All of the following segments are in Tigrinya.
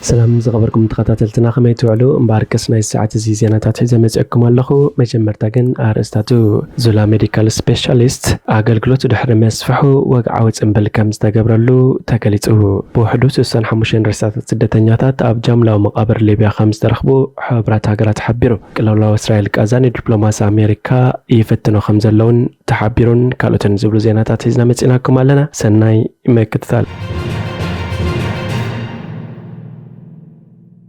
ሰላም ዝኸበርኩም ተኸታተልትና፣ ከመይ ትውዕሉ? እምበኣርከስ ናይ ሰዓት እዚ ዜናታት ሒዘ መጺአኩም ኣለኹ። መጀመርታ ግን ኣርእስታቱ። ዙላ ሜዲካል ስፔሻሊስት ኣገልግሎት ድሕሪ መስፍሑ ወግዓዊ ጽምብል ከም ዝተገብረሉ ተገሊጹ። ብውሕዱ ስሳን ሓሙሽተን ሬሳታት ስደተኛታት ኣብ ጃምላዊ መቓብር ሊብያ ከም ዝተረኽቡ ሕቡራት ሃገራት ሓቢሩ። ቅልውላው እስራኤል ቃዛ ንዲፕሎማሲ ኣሜሪካ ይፍትኖ ከም ዘለውን ተሓቢሩን ካልኦትን ዝብሉ ዜናታት ሒዝና መጺናኩም ኣለና። ሰናይ ምክትታል።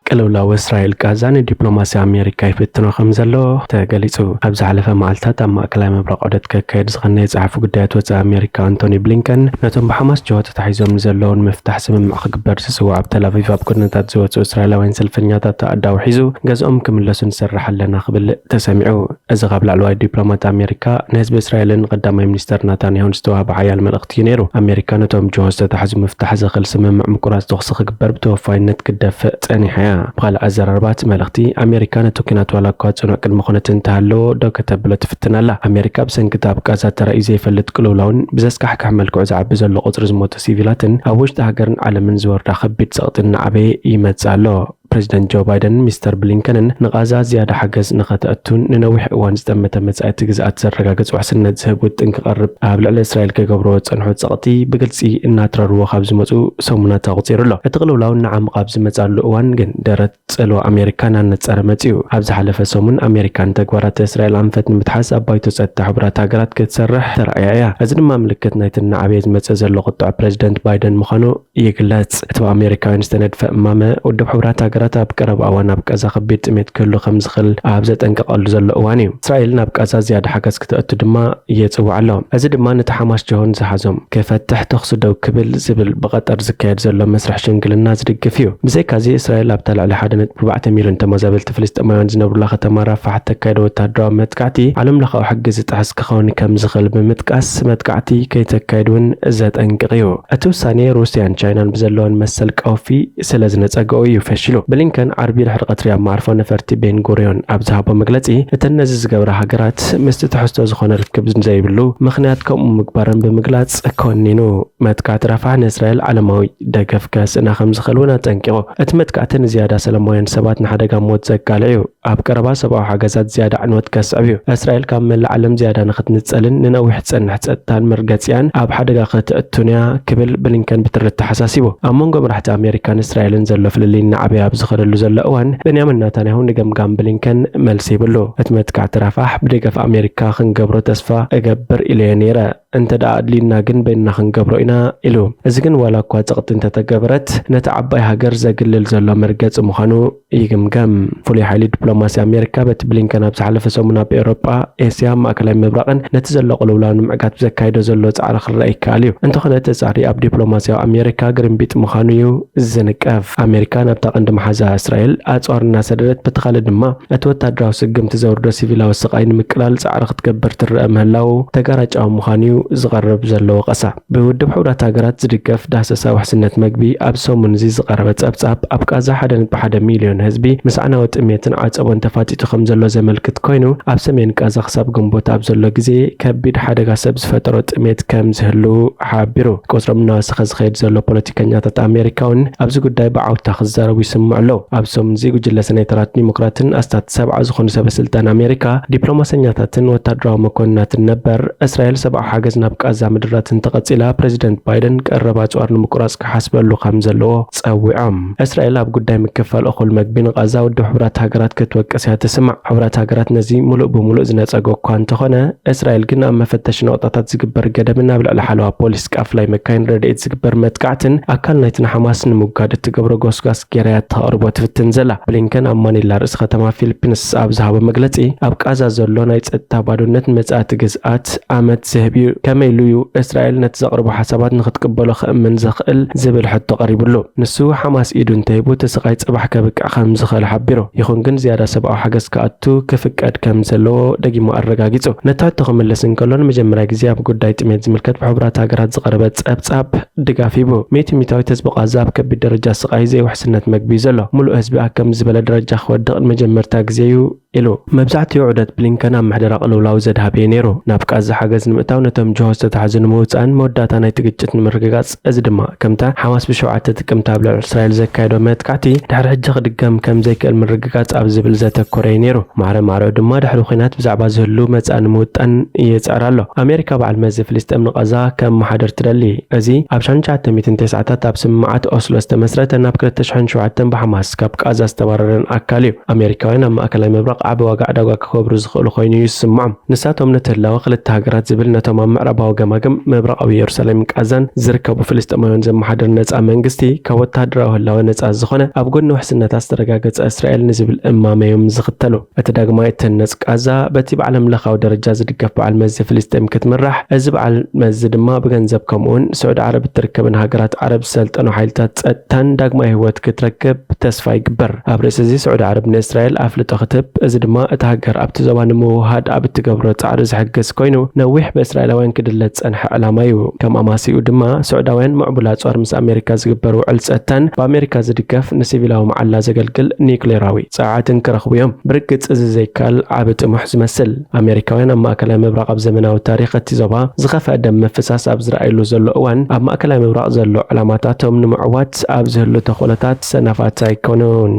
ቅልውላው እስራኤል ቃዛ ንዲፕሎማሲ ኣሜሪካ ይፍትኖ ከም ዘሎ ተገሊጹ። ኣብ ዝሓለፈ መዓልታት ኣብ ማእከላይ ምብራቕ ዑደት ከካየድ ዝቐነየ ጸሓፊ ጉዳያት ወጻኢ ኣሜሪካ ኣንቶኒ ብሊንከን ነቶም ብሓማስ ጅሆ ተታሒዞም ንዘለዉ ንምፍታሕ ስምምዕ ክግበር ዝጽውዕ ኣብ ተል ኣቪቭ ኣብ ጎደናታት ዝወጹ እስራኤላውያን ሰልፈኛታት ኣእዳው ሒዙ ገዝኦም ክምለሱ ንሰርሕ ኣለና ክብል ተሰሚዑ። እዚ ካብ ላዕለዋይ ዲፕሎማት ኣሜሪካ ንህዝቢ እስራኤልን ንቀዳማይ ሚኒስተር ናታንያሁን ዝተዋህበ ሓያል መልእኽቲ እዩ ነይሩ። ኣሜሪካ ነቶም ጅሆ ዝተታሕዙ ምፍታሕ ዘኽእል ስምምዕ ምቁራጽ ተኹሲ ክግበር ብተወፋይነት ክትደፍእ ጸኒሓ እያ። ብኻልእ ኣዘራርባ እቲ መልእኽቲ፣ ኣሜሪካ ነቲ ኲናት ዋላ እኳ ጽኑዕ ቅድመ ኩነት እንተሃለዎ ደው ከተብሎ ትፍትን ኣላ። ኣሜሪካ ብሰንኪ እቲ ኣብ ቃዛ ተራእዩ ዘይፈልጥ ቅልውላውን ብዘስካሕክሕ መልክዑ ዝዓቢ ዘሎ ቁጽሪ ዝሞቱ ሲቪላትን ኣብ ውሽጢ ሃገርን ዓለምን ዝወርዳ ከቢድ ጸቕጢ እናዓበየ ይመጽእ ኣሎ። ፕሬዚደንት ጆ ባይደንን ሚስተር ብሊንከንን ንቓዛ ዝያዳ ሓገዝ ንኸተእቱን ንነዊሕ እዋን ዝጠመተ መጻኢ እቲ ግዝኣት ዘረጋግጽ ውሕስነት ዝህብ ውጥን ክቐርብ ኣብ ልዕሊ እስራኤል ክገብርዎ ዝጸንሑ ጸቕጢ ብግልጺ እናትረርዎ ካብ ዝመጹ ሰሙናት ኣቑጺሩ ኣሎ። እቲ ቅልውላው እናዓመቐ ኣብ ዝመጽኣሉ እዋን ግን ደረት ጽልዋ ኣሜሪካ እናነጸረ መጺኡ። ኣብ ዝሓለፈ ሰሙን ኣሜሪካ ንተግባራት እስራኤል ኣንፈት ንምትሓዝ ኣብ ባይቶ ጸጥታ ሕቡራት ሃገራት ክትሰርሕ ተራእያ እያ። እዚ ድማ ምልክት ናይቲ እናዓበየ ዝመጽእ ዘሎ ቁጥዐ ፕሬዚደንት ባይደን ምዃኑ ይግለጽ። እቲ ብኣሜሪካውያን ዝተነድፈ እማመ፣ ውድብ ሕቡራት ሃገራት ኣብ ቀረባ እዋን ኣብ ቃዛ ከቢድ ጥሜት ክህሉ ከም ዝኽእል ኣብ ዘጠንቀቐሉ ዘሎ እዋን እዩ። እስራኤል ናብ ቃዛ ዝያዳ ሓገዝ ክተእቱ ድማ ይጽውዕ ኣሎ። እዚ ድማ ነቲ ሓማስ ጅሆ ንዝሓዞም ክፈትሕ፣ ተኹሲ ደው ክብል ዝብል ብቐጠር ዝካየድ ዘሎ መስርሕ ሽምግልና ዝድግፍ እዩ። ብዘይካዚ፣ እስራኤል ኣብታ ልዕሊ ሓደ ነጥቢ ኣርባዕተ ሚልዮን ተመዛበልቲ ፍልስጤማውያን ዝነብሩላ ከተማ ራፋሕ እተካየዶ ወታደራዊ መጥቃዕቲ ዓለምለኻዊ ሕጊ ዝጥሕስ ክኸውን ከም ዝኽእል ብምጥቃስ፣ መጥቃዕቲ ከይተካይድ እውን ዘጠንቅቕ እዩ። እቲ ውሳኔ ሩስያን ቻይናን ብዘለወን መሰል ቀውፊ ስለ ዝነጸገኦ እዩ ፈሺሉ። ብሊንከን ዓርቢ ድሕሪ ቀትሪ ኣብ መዓርፎ ነፈርቲ ቤን ጉሪዮን ኣብ ዝሃቦ መግለጺ፣ እተን ነዚ ዝገብራ ሃገራት ምስቲ ትሕዝቶ ዝኾነ ርክብ ዘይብሉ ምኽንያት ከምኡ ምግባረን ብምግላጽ ኮኒኑ። መጥቃዕቲ ራፋሕ ንእስራኤል ዓለማዊ ደገፍ ከስእና ከም ዝኽእል እውን ኣጠንቂቑ። እቲ መጥቃዕቲ ንዝያዳ ሰላማውያን ሰባት ንሓደጋ ሞት ዘቃልዕ እዩ። ኣብ ቀረባ ሰብኣዊ ሓገዛት ዝያዳ ዕንወት ከስዕብ እዩ። እስራኤል ካብ መላእ ዓለም ዝያዳ ንኽትንጸልን ንነዊሕ ዝጸንሕ ጸጥታን መርገጺኣን ኣብ ሓደጋ ከተእቱን እያ ክብል ብሊንከን ብትሪ ተሓሳሲቡ። ኣብ መንጎ መራሕቲ ኣሜሪካን እስራኤልን ዘሎ ፍልልይ እናዓበየ ኣብ ዝኸደሉ ዘሎ እዋን፣ ቤንያሚን ናታንያሁ ንገምጋም ብሊንከን መልሲ ይብሉ። እቲ መጥቃዕቲ ራፋሕ ብደገፍ ኣሜሪካ ክንገብሮ ተስፋ እገብር ኢለዮ ነይረ። እንተ ደኣ ኣድልዩና ግን በይንና ክንገብሮ ኢና ኢሉ። እዚ ግን ዋላ እኳ ጸቕጢ እንተተገበረት ነቲ ዓባይ ሃገር ዘግልል ዘሎ መርገጺ ምዃኑ ይግምገም። ፍሉይ ሓይሊ ዲፕሎማሲ ኣሜሪካ በቲ ብሊንከን ኣብ ዝሓለፈ ሰሙን ኣብ ኤውሮጳ፣ ኤስያ፣ ማእከላይ ምብራቕን ነቲ ዘሎ ቅልውላው ንምዕጋት ብዘካይዶ ዘሎ ጻዕሪ ክረአ ይከኣል እዩ። እንተኾነ እቲ ጻዕሪ ኣብ ዲፕሎማሲያዊ ኣሜሪካ ግርምቢጥ ምዃኑ እዩ ዝንቀፍ። ኣሜሪካ ናብታ ቀንዲ መሓዛ እስራኤል ኣጽዋር እናሰደደት፣ በቲ ካልእ ድማ እቲ ወታደራዊ ስግምቲ ዘውርዶ ሲቪላዊ ስቓይ ንምቅላል ጻዕሪ ክትገብር ትረአ ምህላው ተጋራጫዊ ምዃኑ እዩ ዝቐርብ ዘሎ ወቐሳ። ብውድብ ሕቡራት ሃገራት ዝድገፍ ዳህሰሳ ውሕስነት መግቢ ኣብ ሰሙን እዚ ዝቐረበ ጸብጻብ፣ ኣብ ቃዛ ሓደ ነጥቢ ሓደ ሚልዮን ህዝቢ ምስ ኣዕናዊ ጥሜትን ዓጸቦን ተፋጢጡ ከም ዘሎ ዘመልክት ኮይኑ፣ ኣብ ሰሜን ቃዛ ክሳብ ግንቦት ኣብ ዘሎ ግዜ ከቢድ ሓደጋ ሰብ ዝፈጠሮ ጥሜት ከም ዝህሉ ሓቢሩ። ቁጽሮም እናወሰኸ ዝኸይድ ዘሎ ፖለቲከኛታት ኣሜሪካ እውን ኣብዚ ጉዳይ ብዓውታ ክዛረቡ ይስምዑ ኣለዉ። ኣብ ሰሙን እዚ ጉጅለ ሰኔተራት ዲሞክራትን ኣስታት ሰብዓ ዝኾኑ ሰበ ስልጣን ኣሜሪካ፣ ዲፕሎማሰኛታትን ወታደራዊ መኮንናትን ነበር፣ እስራኤል ሰብኣዊ ሓገዝ ናብ ቃዛ ምድራት እንተቐጺላ፣ ፕሬዚደንት ባይደን ቀረብ ኣጽዋር ንምቁራጽ ክሓስበሉ ከም ዘለዎ ጸዊዖም። እስራኤል ኣብ ጉዳይ ምክፋል እኹል መግቢ ንቓዛ ውድብ ሕቡራት ሃገራት ክትወቅስ እያ ትስማዕ። ሕቡራት ሃገራት ነዚ ሙሉእ ብሙሉእ ዝነጸጎ እኳ እንተኾነ፣ እስራኤል ግን ኣብ መፈተሺ ነቑጣታት ዝግበር ገደብን ኣብ ልዕሊ ሓለዋ ፖሊስ ቃፍላይ መካይን ረድኤት ዝግበር መጥቃዕትን ኣካል ናይቲ ንሓማስ ንምውጋድ እትገብሮ ጎስጓስ ገይራ እያ ተቕርቦ ትፍትን ዘላ። ብሊንከን ኣብ ማኒላ ርእሲ ከተማ ፊሊፒንስ ኣብ ዝሃቦ መግለጺ፣ ኣብ ቃዛ ዘሎ ናይ ጸጥታ ባዶነት ንመጻእቲ ግዝኣት ኣመት ዝህብ እዩ። ከመይ ኢሉ እዩ እስራኤል ነቲ ዘቕርቦ ሓሳባት ንኽትቅበሎ ክእምን ዘኽእል ዝብል ሕቶ ቀሪቡሉ። ንሱ ሓማስ ኢዱ እንተሂቡ እቲ ስቓይ ጽባሕ ከብቅዕ ከም ዝኽእል ሓቢሩ። ይኹን ግን ዝያዳ ሰብኣዊ ሓገዝ ክኣቱ ክፍቀድ ከም ዘለዎ ደጊሙ ኣረጋጊጹ። ነቲ ሕቶ ክምልስ እንከሎ ንመጀመርያ ግዜ ኣብ ጉዳይ ጥሜት ዝምልከት ብሕቡራት ሃገራት ዝቐረበ ጸብጻብ ድጋፍ ሂቡ። ሚእቲ ሚእታዊት ህዝቢ ቃዛ ኣብ ከቢድ ደረጃ ስቓይ ዘይውሕስነት መግቢ እዩ ዘሎ። ሙሉእ ህዝቢ ኣብ ከምዚ ዝበለ ደረጃ ክወድቕ ንመጀመርታ ግዜ እዩ ኢሉ። መብዛሕትኡ ዑደት ብሊንከን ኣብ ምሕደራ ቅልውላው ዘድሃበ እዩ ነይሩ። ናብ ቃዛ ሓገዝ ንምእታው ነቶም ጅሆ ዝተታሕዙ ንምውጻእን መወዳእታ ናይቲ ግጭት ንምርግጋጽ፣ እዚ ድማ ከምታ ሓማስ ብሸውዓተ ጥቅምቲ ኣብ ልዕሊ እስራኤል ዘካየዶ መጥቃዕቲ ድሕሪ ሕጂ ክድገም ከም ዘይክእል ምርግጋጽ ኣብ ዝብል ዘተኮረ እዩ ነይሩ። ማዕረ ማዕረኡ ድማ ድሕሪ ኲናት ብዛዕባ ዝህሉ መጻኢ ንምውጣን ይጽዕር ኣሎ። ኣሜሪካ በዓል መዚ ፍልስጤም ንቃዛ ከመሓድር ትደሊ። እዚ ኣብ ሸሕን ትሽዓተ ሚእትን ተስዓታት ኣብ ስምምዓት ኦስሎ ዝተመስረተ ናብ ክልተ ሽሕን ሸውዓተን ብሓማስ ካብ ቃዛ ዝተባረረን ኣካል እዩ። ኣሜሪካውያን ኣብ ማእከላይ ምብራቕ ዓቢ ዋጋ ዕዳጋ ክገብሩ ዝኽእሉ ኮይኑ እዩ ዝስምዖም። ንሳቶም ነቲ ህላወ ክልተ ሃገራት ዝብል ነቶም ኣብ ምዕራባዊ ገማግም ምብራቓዊ ኢየሩሳሌምን ቃዛን ዝርከቡ ፍልስጤማውያን ዘመሓድር ነጻ መንግስቲ ካብ ወተሃደራዊ ህላወ ነጻ ዝኾነ ኣብ ጎኒ ውሕስነታ ዝተረጋገጸ እስራኤል ንዝብል እማመ እዮም ዝኽተሉ። እቲ ዳግማይ እትህነጽ ቃዛ በቲ ብዓለም ለኻዊ ደረጃ ዝድገፍ በዓል መዚ ፍልስጤም ክትምራሕ፣ እዚ በዓል መዚ ድማ ብገንዘብ ከምኡውን ስዑዲ ዓረብ እትርከበን ሃገራት ዓረብ ዝሰልጠኑ ሓይልታት ጸጥታን ዳግማይ ህይወት ክትረክብ ተስፋ ይግበር። ኣብ ርእሲ እዚ ስዑዲ ዓረብ ንእስራኤል ኣፍልጦ ክትህብ፣ እዚ ድማ እታ ሃገር ኣብቲ ዞባ ንምውህሃድ ኣብ እትገብሮ ጻዕሪ ዝሕግዝ ኮይኑ፣ ነዊሕ ብእስራኤላውያን ክድለ ዝጸንሐ ዕላማ እዩ። ከም ኣማሲኡ ድማ ስዑዳውያን ምዕቡል ኣጽዋር ምስ ኣሜሪካ ዝግበር ውዕል ጸጥታን ብኣሜሪካ ዝድገፍ ንሲቪላዊ መዓላ ዘገልግል ኒውክሌራዊ ጸዓትን ክረኽቡ እዮም። ብርግጽ እዚ ዘይከኣል ዓቢ ጥሙሕ ዝመስል። ኣሜሪካውያን ኣብ ማእከላይ ምብራቕ ኣብ ዘመናዊ ታሪኽ እቲ ዞባ ዝኸፍአ ደም ምፍሳስ ኣብ ዝረኣየሉ ዘሎ እዋን ኣብ ማእከላይ ምብራቕ ዘሎ ዕላማታቶም ንምዕዋት ኣብ ዝህሉ ተኾለታት ሰናፋት ኣይኮኑን።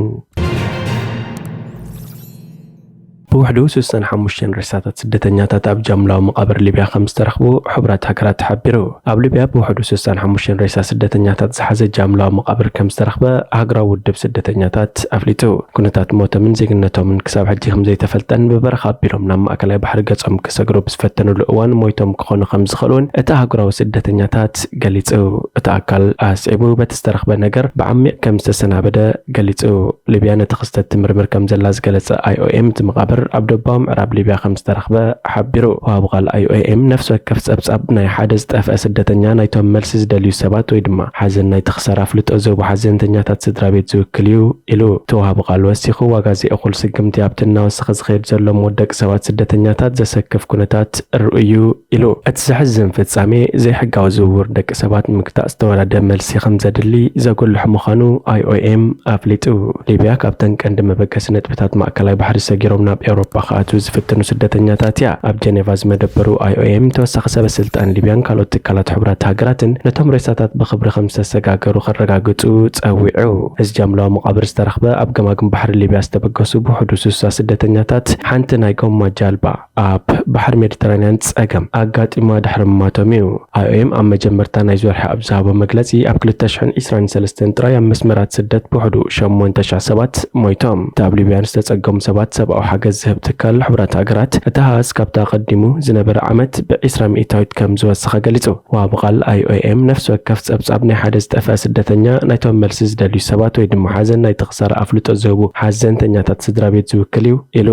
ብውሕዱ ስሳን ሓሙሽተን ሬሳታት ስደተኛታት ኣብ ጃምላዊ መቓብር ሊብያ ከም ዝተረኽቡ ሕቡራት ሃገራት ሓቢሩ። ኣብ ሊብያ ብውሕዱ ስሳን ሓሙሽተን ሬሳ ስደተኛታት ዝሓዘ ጃምላዊ መቓብር ከም ዝተረኽበ ሃገራዊ ውድብ ስደተኛታት ኣፍሊጡ። ኩነታት ሞቶምን ዜግነቶምን ክሳብ ሕጂ ከም ዘይተፈልጠን ብበረኻ ኣቢሎም ናብ ማእከላይ ባሕሪ ገጾም ክሰግሩ ብዝፈተኑሉ እዋን ሞይቶም ክኾኑ ከም ዝኽእሉን እቲ ኣህጉራዊ ስደተኛታት ገሊጹ። እቲ ኣካል ኣስዒቡ በቲ ዝተረኽበ ነገር ብዓሚቕ ከም ዝተሰናበደ ገሊጹ። ሊብያ ነቲ ክስተት ትምርምር ከም ዘላ ዝገለጸ ኣይኦኤም እቲ መቓብር ኣብ ደቡባዊ ምዕራብ ሊብያ ከም ዝተረኽበ ሓቢሩ። ወሃቢ ቃል ኣይኦኤም ነፍሲ ወከፍ ጸብጻብ ናይ ሓደ ዝጠፍአ ስደተኛ ናይቶም መልሲ ዝደልዩ ሰባት ወይ ድማ ሓዘን ናይቲ ክሳራ ኣፍልጦ ዝህቡ ሓዘንተኛታት ስድራ ቤት ዝውክል እዩ ኢሉ። እቲ ወሃቢ ቃል ወሲኹ ዋጋ ዘይእኹል ስግምቲ ኣብቲ እናወሰኸ ዝኸይድ ዘሎ ሞት ደቂ ሰባት ስደተኛታት ዘሰክፍ ኩነታት ርኡይ እዩ ኢሉ። እቲ ዘሕዝን ፍጻሜ ዘይሕጋዊ ዝውውር ደቂ ሰባት ንምግታእ ዝተወዳደ መልሲ ከም ዘድሊ ዘጉልሕ ምዃኑ ኣይኦኤም ኣፍሊጡ። ሊብያ ካብተን ቀንዲ መበገሲ ነጥብታት ማእከላይ ባሕሪ ሰጊሮም ናብ ኤውሮጳ ክኣትዉ ዝፍትኑ ስደተኛታት እያ። ኣብ ጀኔቫ ዝመደበሩ ኣይኦኤም ተወሳኺ ሰበ ስልጣን ሊብያን ካልኦት ትካላት ሕቡራት ሃገራትን ነቶም ሬሳታት ብኽብሪ ከም ዝተሰጋገሩ ከረጋግጹ ጸዊዑ። እዚ ጃምላዊ መቓብር ዝተረኽበ ኣብ ገማግም ባሕሪ ሊብያ ዝተበገሱ ብውሕዱ ስሳ ስደተኛታት ሓንቲ ናይ ጎማ ጃልባ ኣብ ባሕሪ ሜዲተራንያን ጸገም ኣጋጢማ ድሕሪ ምማቶም እዩ። ኣይኦኤም ኣብ መጀመርታ ናይዚ ወርሒ ኣብ ዝሃቦ መግለጺ ኣብ ክልተ ሽሕን ዕስራን ሰለስተን ጥራይ ኣብ መስመራት ስደት ብውሕዱ ሸሞንተ ሽሕ ሰባት ሞይቶም። እቲ ኣብ ሊብያን ዝተጸገሙ ሰባት ሰብኣዊ ሓገዝ ዝህብ ትካል ሕቡራት ሃገራት እቲ ኣሃዝ ካብቲ ኣቐዲሙ ዝነበረ ዓመት ብዕስራ ሚእታዊት ከም ዝወሰኸ ገሊጹ። ወሃቢ ቃል ኣይኦኤም ነፍሲ ወከፍ ጸብጻብ ናይ ሓደ ዝጠፍአ ስደተኛ ናይቶም መልሲ ዝደልዩ ሰባት ወይ ድማ ሓዘን ናይቲ ክሳራ ኣፍልጦ ዝህቡ ሓዘንተኛታት ስድራ ቤት ዝውክል እዩ ኢሉ።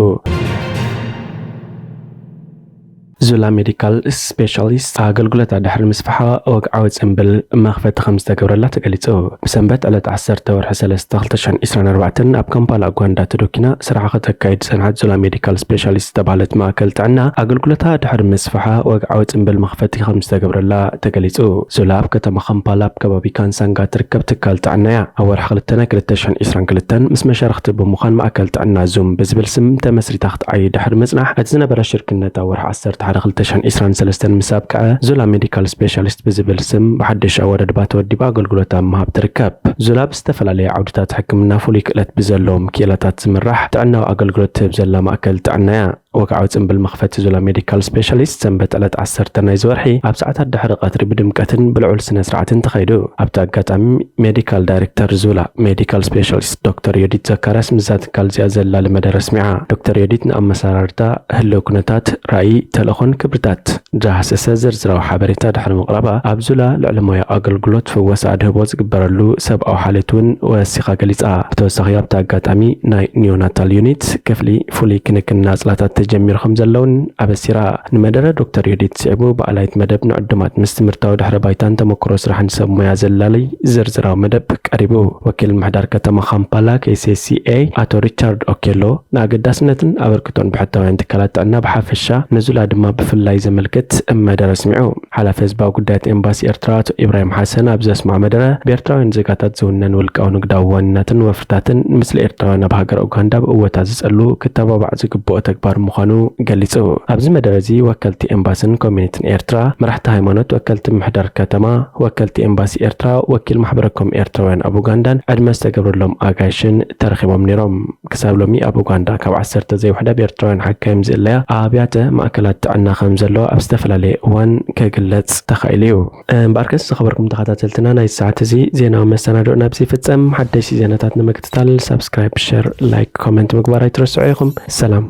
ዙላ ሜዲካል ስፔሻሊስት ኣገልግሎታ ድሕሪ ምስፍሓ ወግዓዊ ጽምብል መኽፈቲ ከም ዝተገብረላ ተገሊጹ። ብሰንበት ዕለት ዓሰርተ ወርሒ ሰለስተ ክልተ ሽሕን ዕስራን ኣርባዕተን ኣብ ካምፓላ ኡጋንዳ ተዶኪና ስራሓ ከተካይድ ዝጸንሐት ዙላ ሜዲካል ስፔሻሊስት ዝተባህለት ማእከል ጥዕና ኣገልግሎታ ድሕሪ ምስፍሓ ወግዓዊ ጽምብል መኽፈቲ ከም ዝተገብረላ ተገሊጹ። ዙላ ኣብ ከተማ ካምፓላ ኣብ ከባቢ ካንሳንጋ ትርከብ ትካል ጥዕና እያ። ኣብ ወርሒ ክልተ ናይ ክልተ ሽሕን ዕስራን ክልተን ምስ መሻርኽቲ ብምዃን ማእከል ጥዕና ዙም ብዝብል ስም ተመስሪታ ክትዓዪ ድሕሪ ምጽናሕ፣ እቲ ዝነበረ ሽርክነት ኣብ ወርሒ ዓሰርተ ሓደ ክልተ ሽሕን ዕስራን ሰለስተን ምስ ኣብቅዐ፣ ዙላ ሜዲካል ስፔሻሊስት ብዝብል ስም ብሓድሽ ኣወዳድባ ተወዲባ ኣገልግሎት ኣብ ምሃብ ትርከብ። ዙላ ብዝተፈላለየ ዓውድታት ሕክምና ፍሉይ ክእለት ብዘለዎም ክኢላታት ዝምራሕ ጥዕናዊ ኣገልግሎት ትህብ ዘላ ማእከል ጥዕና እያ። ወግዓዊ ጽምብል መኽፈቲ ዙላ ሜዲካል ስፔሻሊስት ሰንበት ዕለት ዓሰርተ ናይዚ ወርሒ ኣብ ሰዓታት ድሕሪ ቀትሪ ብድምቀትን ብልዑል ስነ ስርዓትን ተኻይዱ። ኣብቲ ኣጋጣሚ ሜዲካል ዳይሬክተር ዙላ ሜዲካል ስፔሻሊስት ዶክተር ዮዲት ዘካርያስ ምስዛ ትካል እዚኣ ዘላለ መደረ ኣስሚዓ። ዶክተር ዮዲት ንኣመሰራርታ፣ ህልው ኩነታት፣ ራእይ፣ ተልእኾን ክብርታት ዝዳህሰሰ ዝርዝራዊ ሓበሬታ ድሕሪ ምቕራባ፣ ኣብ ዙላ ልዕለ ሞያ ኣገልግሎት ፍወሳ ኣድህቦ ዝግበረሉ ሰብኣዊ ሓልዮት እውን ወሲኻ ገሊጻ። ብተወሳኺ ኣብቲ ኣጋጣሚ ናይ ኒዮናታል ዩኒት፣ ክፍሊ ፍሉይ ክንክን ናጽላታት ተጀሚሩ ከም ዘለውን ኣበሲራ። ንመደረ ዶክተር ዮዲት ስዒቡ ብኣላይት መደብ ንዕዱማት ምስ ትምህርታዊ ድሕረ ባይታን ተመክሮ ስራሕን ሰብ ሞያ ዘላለይ ዝርዝራዊ መደብ ቀሪቡ። ወኪል ምሕዳር ከተማ ካምፓላ፣ ኬ ሲ ሲ ኤ፣ ኣቶ ሪቻርድ ኦኬሎ፣ ንኣገዳስነትን ኣበርክቶን ብሕታውያን ትካላት ጥዕና ብሓፈሻ፣ ንዙላ ድማ ብፍላይ ዘመልክት መደረ ኣስሚዑ። ሓላፊ ህዝባዊ ጉዳያት ኤምባሲ ኤርትራ ኣቶ ኢብራሂም ሓሰን ኣብ ዘስምዖ መደረ፣ ብኤርትራውያን ዜጋታት ዝውነን ውልቃዊ ንግዳዊ ዋንነትን ወፍርታትን፣ ንምስሊ ኤርትራውያን ኣብ ሃገረ ኡጋንዳ ብእወታ ዝጸሉ ክተባባዕ ዝግብኦ ተግባር ምዃኑ ገሊጹ። ኣብዚ መደረ እዚ ወከልቲ ኤምባስን ኮሚኒቲን ኤርትራ፣ መራሕቲ ሃይማኖት፣ ወከልቲ ምሕዳር ከተማ፣ ወከልቲ ኤምባሲ ኤርትራ፣ ወኪል ማሕበረ ኮም ኤርትራውያን ኣብ ኡጋንዳን ዕድመ ዝተገብረሎም ኣጋይሽን ተረኺቦም ነይሮም። ክሳብ ሎሚ ኣብ ኡጋንዳ ካብ ዓሰርተ ዘይውሕዳ ብኤርትራውያን ሓካይም ዝእለያ ኣብያተ ማእከላት ጥዕና ከም ዘሎ ኣብ ዝተፈላለየ እዋን ክግለጽ ተኻኢሉ እዩ። እምበኣርከስ ዝኸበርኩም ተኸታተልትና፣ ናይ ሰዓት እዚ ዜናዊ መሰናድኦ ናብዚ ይፍጸም። ሓደሽቲ ዜናታት ንምክትታል ሳብስክራይብ፣ ሸር፣ ላይክ፣ ኮመንት ምግባር ኣይትረስዑ ኢኹም። ሰላም።